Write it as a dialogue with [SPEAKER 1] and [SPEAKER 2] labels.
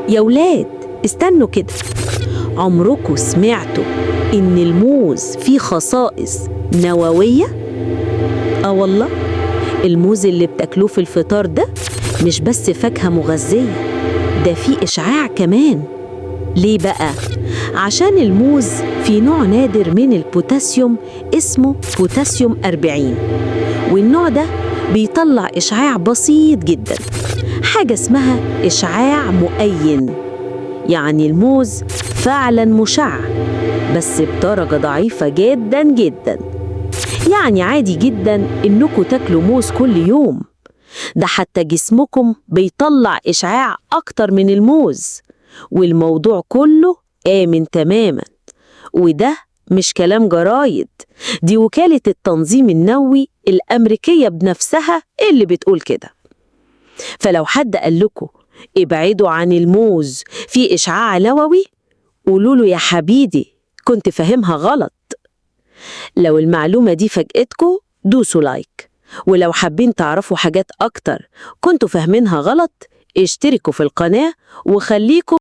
[SPEAKER 1] يا ولاد استنوا كده، عمركم سمعتوا إن الموز فيه خصائص نووية؟ آه والله، الموز اللي بتاكلوه في الفطار ده مش بس فاكهة مغذية، ده فيه إشعاع كمان. ليه بقى؟ عشان الموز فيه نوع نادر من البوتاسيوم اسمه بوتاسيوم 40، والنوع ده بيطلع إشعاع بسيط جدا، حاجة اسمها إشعاع مؤين. يعني الموز فعلا مشع بس بدرجة ضعيفة جدا جدا. يعني عادي جدا إنكم تاكلوا موز كل يوم، ده حتى جسمكم بيطلع إشعاع أكتر من الموز، والموضوع كله آمن تماما. وده مش كلام جرايد، دي وكالة التنظيم النووي الأمريكية بنفسها اللي بتقول كده. فلو حد قال لكم ابعدوا عن الموز في إشعاع نووي، قولوا له يا حبيبي كنت فاهمها غلط. لو المعلومة دي فاجأتكم دوسوا like، ولو حابين تعرفوا حاجات أكتر كنتوا فاهمينها غلط اشتركوا في القناة وخليكم